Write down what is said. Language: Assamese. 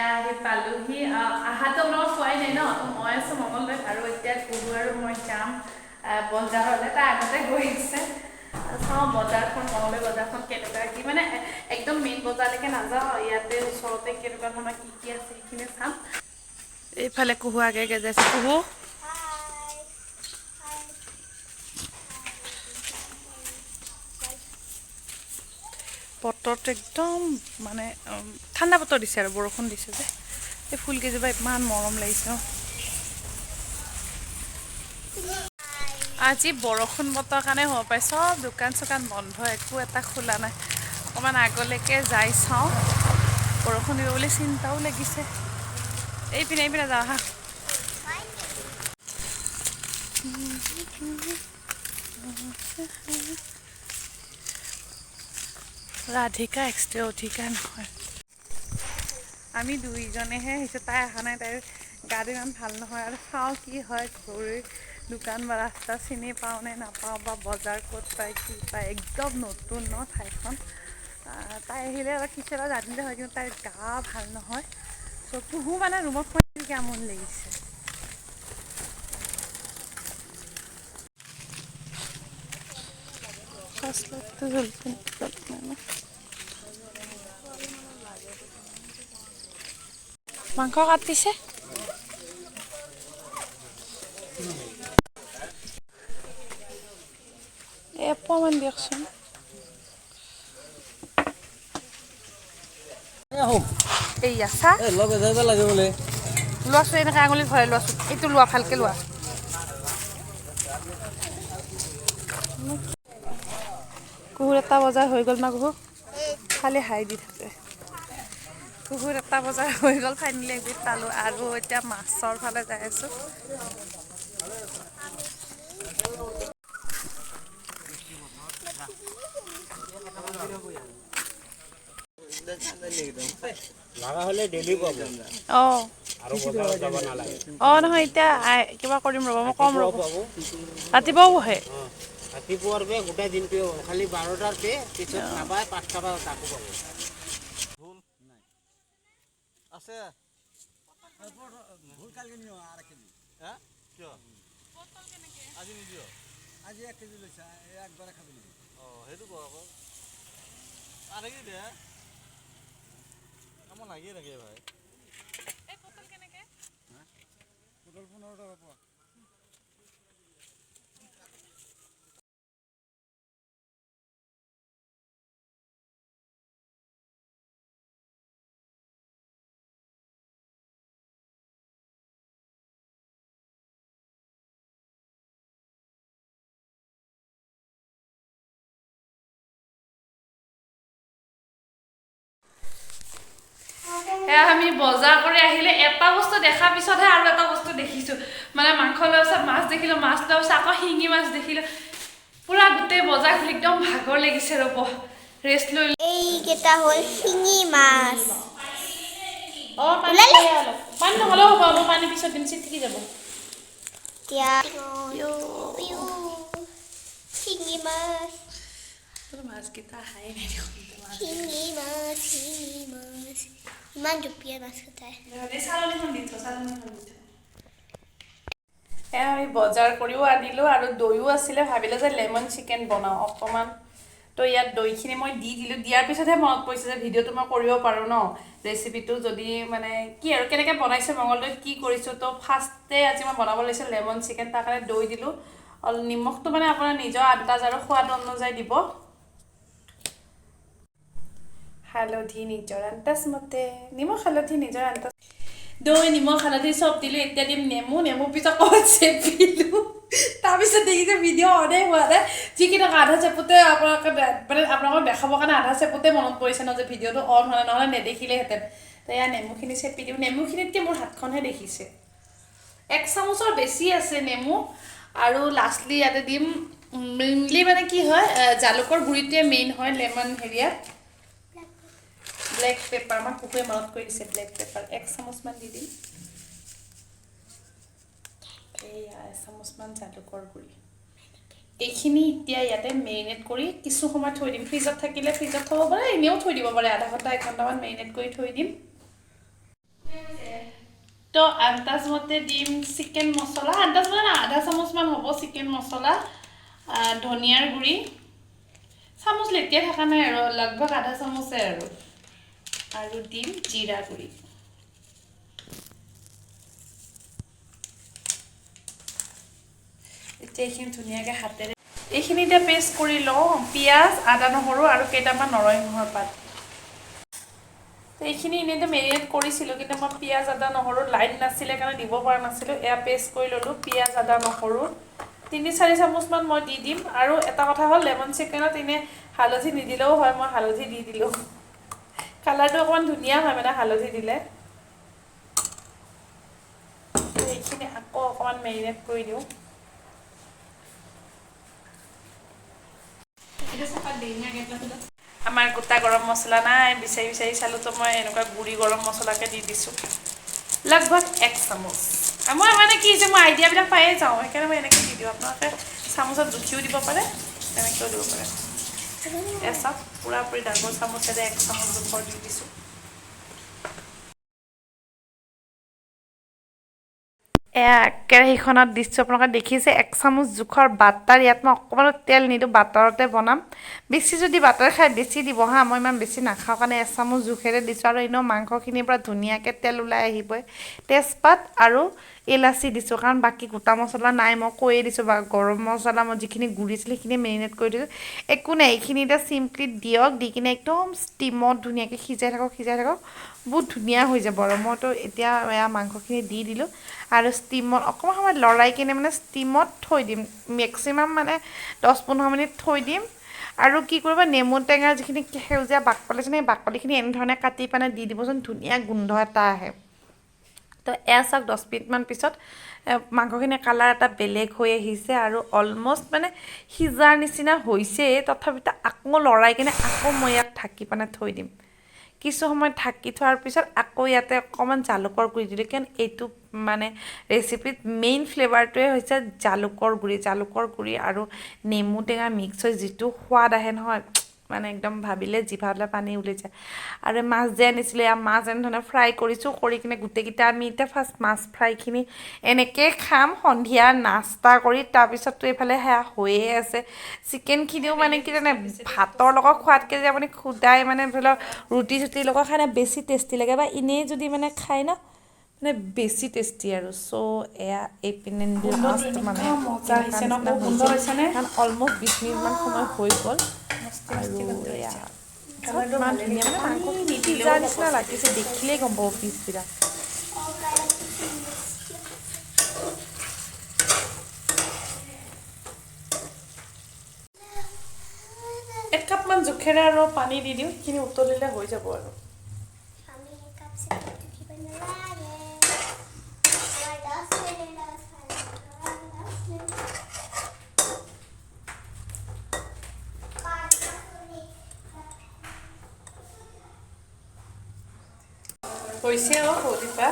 এয়া আহি পালোহি। আহাটো আপোনালোকক কোৱাই নাই ন। তো মই আছোঁ মঙলদৈত আৰু এতিয়া কুহু আৰু মই যাম বজাৰলৈ। তাই আগতে গৈ আছে। চাওঁ বজাৰখন, মঙলদৈ বজাৰখন কেনেকুৱা কি, মানে একদম মেইন বজাৰলৈকে নাযাওঁ, ইয়াতে ওচৰতে কেনেকুৱা ধৰণৰ কি কি আছে সেইখিনি চাম। এইফালে কুহু আগে আগে যাইছে। কুহু, বতৰটো একদম মানে ঠাণ্ডা বতৰ দিছে আৰু বৰষুণ দিছে যে, এই ফুলকেইজোপা ইমান মৰম লাগিছে ন। আজি বৰষুণ বতৰ কাৰণে হ'ব পাৰে চব দোকান চোকান বন্ধ, একো এটা খোলা নাই। অকণমান আগলৈকে যাই চাওঁ, বৰষুণ দিব বুলি চিন্তাও লাগিছে। এইপিনে এইপিনে যাওঁ হা। ৰাধিকা এক্সট্ৰা অধিকা নহয়, আমি দুইজনেহে আহিছোঁ, তাই অহা নাই, তাইৰ গাটো ইমান ভাল নহয়। আৰু চাওঁ কি হয়, ঘূৰি দোকান বা ৰাস্তা চিনি পাওঁ নে নাপাওঁ, বা বজাৰ ক'ত পায় কি পায়। একদম নতুন ন ঠাইখন। তাই আহিলে অলপ কিছু এটা জানিলে হয়, কিন্তু তাইৰ গা ভাল নহয়। চ' কুহু মানে ৰুমত সোমাই আমনি লাগিছে। লাইটটো জ্বলিছে নেকি? মাংস কাটিছে। এপোৱামান দিয়কচোন। এইয়া চাহ লোৱাচোন, এনেকৈ আঙুলিত ভৰাই লোৱাচোন। এইটো লোৱা, ভালকে লোৱা। কুকুৰ এটা বজাৰ হৈ গ'ল না কুকুৰ খালি হাই দি থাকে। কুকুৰ এটা বজাৰ হৈ গ'ল, ফাইনেলি এবিধ পালোঁ। আৰু এতিয়া মাছৰ ফালে যাই আছোঁ। অঁ অঁ নহয়, এতিয়া কিবা কৰিম ৰ'ব, মই কম ৰ'ব। ৰাতিপুৱাও বহে, ৰাতিপুৱাৰ পৰা গোটেই দিনটো, খালি 12টাৰ পে পিছত নাপায়, 5টা বা তাকো পাব। আছে ভুল, কালি নিও আর কেজি। হ্যাঁ, কিয় আজি নিদিয়? আজি 1 কেজি লৈছা, একবাৰে খাবি নেকি? অঁ, সেইটো কওঁ আকৌ, আধা কেজি দে। আমাৰ লাগিয়ে থাকে ভাই। পটল 15 টকা পোৱা। এয়া আমি বজাৰ কৰি আহিলে এটা বস্তু দেখাৰ পিছতহে আৰু এটা বস্তু দেখিছোঁ। মানে মাংস লোৱাৰ পিছত মাছ দেখিলোঁ, মাছ লোৱাৰ পিছত আকৌ শিঙি মাছ দেখিলোঁ। পূৰা গোটেই বজাৰ খুলি একদম ভাগৰ লাগিছে, ৰ'ব ৰেষ্ট লৈ। এইকেইটা হ'ল শিঙি মাছ। অঁ, পানী অলপ, পানী নহ'লেও হ'ব, মই পানী পিছত দিম, চিটিকি যাব। শিঙি মাছ, মাছকেইটা হাই নাই দেখোন। শিঙি মাছ, শিঙি মাছ, ইমান জুপিয়াই মাছ কেইটাই। চালনীখন দি থ, চালনীখন দি থ। এয়া আমি বজাৰ কৰিও আনিলোঁ আৰু দৈও আছিলে, ভাবিলোঁ যে লেমন চিকেন বনাওঁ অকণমান। তো ইয়াত দৈখিনি মই দি দিলোঁ, দিয়াৰ পিছতহে মনত পৰিছে যে ভিডিঅ'টো মই কৰিব পাৰোঁ ন, ৰেচিপিটো যদি মানে কি আৰু কেনেকৈ বনাইছোঁ মঙলদৈত কি কৰিছোঁ। তো ফাৰ্ষ্টে আজি মই বনাব লৈছোঁ লেমন চিকেন, তাৰ কাৰণে দৈ দিলোঁ। অলপ নিমখটো মানে আপোনাৰ নিজৰ আন্দাজ আৰু সোৱাদ অনুযায়ী দিব, হালধি নিজৰ আন্দাজ মতে, নিমখ হালধি নিজৰ আন্দাজ, দৈ নিমখ হালধি চব দিলোঁ। এতিয়া দিম নেমু, নেমু পিছত অকণমান চেপিলোঁ, তাৰপিছত দেখিছোঁ ভিডিঅ' অনে হোৱা নাই। যিকেইটা আধা চেপোতে আপোনালোকে মানে আপোনালোকক দেখাবৰ কাৰণে আধা চেপোতে মনত পৰিছে ন যে ভিডিঅ'টো অন হোৱা নাই, নহ'লে নেদেখিলেহেঁতেন। তো এয়া নেমুখিনি চেপি দিওঁ, নেমুখিনিতকৈ মোৰ হাতখনহে দেখিছে। 1 চামুচৰ বেছি আছে নেমু। আৰু লাষ্টলি ইয়াতে দিম মেইনলি মানে কি হয়, জালুকৰ গুড়িটোৱে মেইন হয় লেমন হেৰিয়াত। ব্লেক পেপাৰ, আমাৰ কুকুৰে মনত কৰি দিছে, ব্লেক পেপাৰ 1 চামুচমান দি দিম। এইয়া 1 চামুচমান জালুকৰ গুড়ি। এইখিনি এতিয়া ইয়াতে মেৰিনেট কৰি কিছু সময় থৈ দিম। ফ্ৰিজত থাকিলে ফ্ৰিজত থ'ব পাৰে, এনেও থৈ দিব পাৰে, আধা ঘণ্টা 1 ঘণ্টামান মেৰিনেট কৰি থৈ দিম। তো আন্দাজ মতে দিম চিকেন মছলা, আন্দাজ মতে না, আধা চামুচমান হ'ব চিকেন মছলা, ধনিয়াৰ গুড়ি চামুচ লেটিয়াই থকা নাই আৰু লগভগ আধা চামুচে আৰু, আৰু দিম জিৰা গুড়ি। এতিয়া এইখিনি ধুনীয়াকৈ হাতেৰে এইখিনি এতিয়া পেষ্ট কৰি লওঁ, পিঁয়াজ, আদা, নহৰু আৰু কেইটামান নৰসিংহৰ পাত। তো এইখিনি এনেইতো মেৰিনেট কৰিছিলোঁ, কিন্তু মই পিঁয়াজ, আদা, নহৰু লাইন নাছিলে কাৰণে দিব পৰা নাছিলোঁ। এয়া পেষ্ট কৰি ল'লোঁ, পিঁয়াজ, আদা, নহৰু 3-4 চামুচমান মই দি দিম। আৰু এটা কথা হ'ল, লেমন চিকেনত এনেই হালধি নিদিলেও হয়, মই হালধি দি দিলোঁ, কালাৰটো অকণমান ধুনীয়া হয় মানে হালধি দিলে। এইখিনি আকৌ অকণমান মেৰিনেট কৰি দিওঁ। আমাৰ গোটা গৰম মছলা নাই, বিচাৰি বিচাৰি চালোঁ, তো মই এনেকুৱা গুড়ি গৰম মছলাকে দি দিছোঁ, লগভগ 1 চামুচ। মই মানে কি হৈছে, মই আইডিয়াবিলাক পায়ে যাওঁ, সেইকাৰণে মই এনেকৈ দি দিওঁ। আপোনালোকে চামুচত জুখিও দিব পাৰে, তেনেকৈও দিব পাৰে। এয়া চাওক, পূৰাপুৰি ডাঙৰ চামুচেৰে 1 চামুচ জোখৰ দি দিছোঁ। এয়া কেৰাহীখনত দিছোঁ, আপোনালোকে দেখিছে 1 চামুচ জোখৰ বাটাৰ। ইয়াত মই অকণমানো তেল নিদিওঁ, বাটাৰতে বনাম। বেছি যদি বাটাৰ খাই বেছি দিব হা, মই ইমান বেছি নাখাওঁ কাৰণে 1 চামুচ জোখেৰে দিছোঁ। আৰু এনেও মাংসখিনিৰ পৰা ধুনীয়াকৈ তেল ওলাই আহিবই। তেজপাত আৰু ইলাচি দিছোঁ, কাৰণ বাকী গোটা মছলা নাই, মই কৈয়ে দিছোঁ। বা গৰম মছলা মই যিখিনি গুড়িছিলোঁ সেইখিনি মেৰিনেট কৰি দিছোঁ, একো নাই। এইখিনি এতিয়া চিম্পলি দিয়ক, দি কিনে একদম ষ্টিমত ধুনীয়াকৈ সিজাই থাকক, সিজাই থাকক, বহুত ধুনীয়া হৈ যাব। আৰু মইতো এতিয়া এয়া মাংসখিনি দি দিলোঁ আৰু ষ্টিমত অকণমান সময় লৰাই কিনে মানে ষ্টিমত থৈ দিম, মেক্সিমাম মানে 10-15 মিনিট থৈ দিম। আৰু কি কৰিব, নেমু টেঙাৰ যিখিনি সেউজীয়া বাকলি আছে, সেই বাকলিখিনি এনেধৰণে কাটি পেলাই দি দিবচোন, ধুনীয়া গোন্ধ এটা আহে। তো এয়া চাওক, 10 মিনিটমান পিছত মাংসখিনি কালাৰ এটা বেলেগ হৈ আহিছে আৰু অলমষ্ট মানে সিজাৰ নিচিনা হৈছে। তথাপিতো আকৌ লৰাই কিনে আকৌ মই ইয়াক ঢাকি পেলাই থৈ দিম। কিছু সময় ঢাকি থোৱাৰ পিছত আকৌ ইয়াতে অকণমান জালুকৰ গুড়ি দিলোঁ, কাৰণ এইটো মানে ৰেচিপিত মেইন ফ্লেভাৰটোৱে হৈছে জালুকৰ গুড়ি। জালুকৰ গুড়ি আৰু নেমু টেঙা মিক্স হৈ যিটো সোৱাদ আহে নহয়, মানে একদম ভাবিলে জিভালৈ পানী ওলাই যায়। আৰু মাছ যে আনিছিলে, এয়া মাছ এনেধৰণে ফ্ৰাই কৰিছোঁ, কৰি কিনে গোটেইকেইটা আমি এতিয়া ফাৰ্ষ্ট মাছ ফ্ৰাইখিনি এনেকৈ খাম সন্ধিয়া নাস্তা কৰি। তাৰপিছততো এইফালে সেয়া হৈয়ে আছে। চিকেনখিনিও মানে কি জানে, ভাতৰ লগত খোৱাতকৈ যে আপুনি খুদাই মানে ধৰি লওক ৰুটি চুটিৰ লগত খাই বেছি টেষ্টি লাগে, বা এনেই যদি মানে খায় ন, মানে বেছি টেষ্টি আৰু। চ' এয়া এইপিনে লাষ্ট মানে কাৰণ অলমষ্ট 20 মিনিটমান সময় হৈ গ'ল। আৰু এয়া ইমান ধুনীয়া মানে মাংসখিনি সিজাৰ নিচিনা লাগিছে, দেখিলেই গম পাব পিচবিলাক। 1 কাপমান জোখেৰে আৰু পানী দি দিওঁ, সেইখিনি উতলিলে হৈ যাব। আৰু হৈছে আৰু সৌদিপা